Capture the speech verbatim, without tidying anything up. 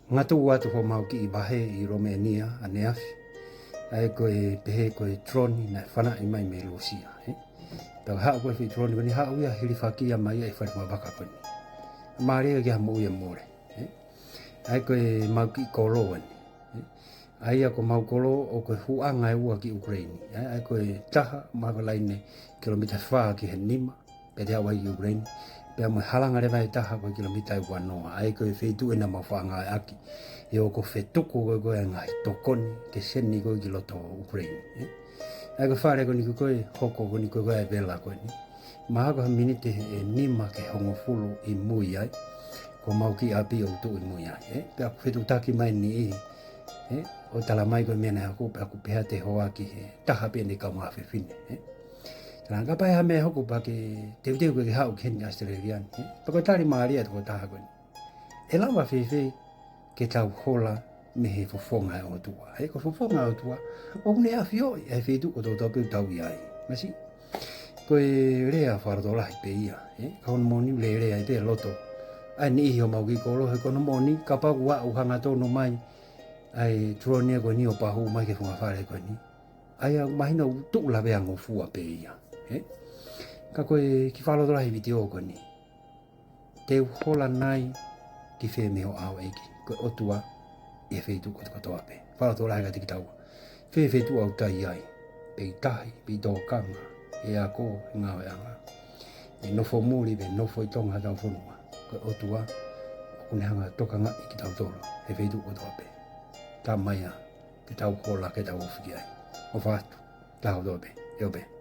Ngatu atu homau kiʻi vahe ʻi Lomēnia ʻaneafi. ʻA ia ko e pehē ko e drone naʻe fanaʻi mai mei Lūsia, ē? Pea haʻu ko ē foʻi drone ko eni, haʻu ia hilifakia mai ia ʻi fale fuʻu vaka ko eni. Mālie ke ha moʻui ʻe mole, ē? ʻA ia ko ʻemau kiʻi kolo eni, ē? ʻA ia ko homau kolo ʻoku hūʻanga ʻe ua ki ʻUkeleini. ʻA ia, ʻa ia ko e taha, mahalo ko e laine kilomita fā ki he nima, pea te haʻu ai ki ʻUkeleini. Pea mo e halanga leva ʻe taha ko e kilomita ʻe uanoa. ʻA ia ko e feituʻu ena ʻoku mau faʻa ngāueʻaki. ʻE ʻoku fetuku ko ē ko ē ngaahi tokoni ke seni ko ē ki loto ʻUkeleini, ē? ʻA ia ko e fale ko eni ko ē, hoko ko eni ko ē ko ē e vela ko eni. Mahalo ko ha miniti ʻe nima ki he hongofulu ʻi mui ai, ko homau kiʻi ʻapi ʻoku tuʻu ʻi mui ai, ē? Pea ʻoku fetuʻutaki mai e niʻihi, ē? ʻO tala mai ko e meʻa naʻe hoko, pea ʻoku pehē atu e hoa ki he taha pē ʻene kaungā fefine, ē? Tala ange kapau ʻe ha meʻa hoko pea ke teuteu ke ke haʻu ki heni ʻAositelēlia ni, ē? Pea ko e tali mālie ʻa e tokotaha ko eni: ʻE lava fēfē ke tau hola mei he fofonga ʻo e ʻOtua? Ē, ko e fofonga ʻo e ʻOtua ʻoku ne ʻafioʻi ʻa e feituʻu kotoa pē ʻoku tau ʻi ai. Masiʻi. Ko e lea fakalotolahi pē ia, ē? Ka ko hono moʻoni ʻoku lele ai pē loto ʻa e niʻihi ʻo homau kiʻi kolo, he ko hono moʻoni kapau ʻoku aʻu hangatonu mai ʻa e drone ko eni ʻo pahū mai ki he funga fale ko eni, ʻa ia mahino ʻoku tuʻu laveangofua pē ia, ē? Ka ko e kiʻi fakalotolahi vitiō ko eni: Te u hola nai ki fē mei hoʻo ʻao, ʻEiki? Ko e ʻOtua ʻi he feituʻu kotokotoa pē. Fakalotolahi kiate kitaua: Fē feituʻu ʻoku ta ʻi ai? Pe ʻi tahi, pe ʻi tōkanga, ʻi he ako, ʻi he ngāueʻanga, ʻi he nofo muli pe nofo ʻi Tonga hotau fonua, ko e ʻOtua ʻoku ne hanga ʻo tokangaʻi kitautolu he feituʻu kotoa pē. Talamai ia ke tau hola, ke tau ofi ki ai. ʻOfa atu, taha kotoa pē, ʻio pē.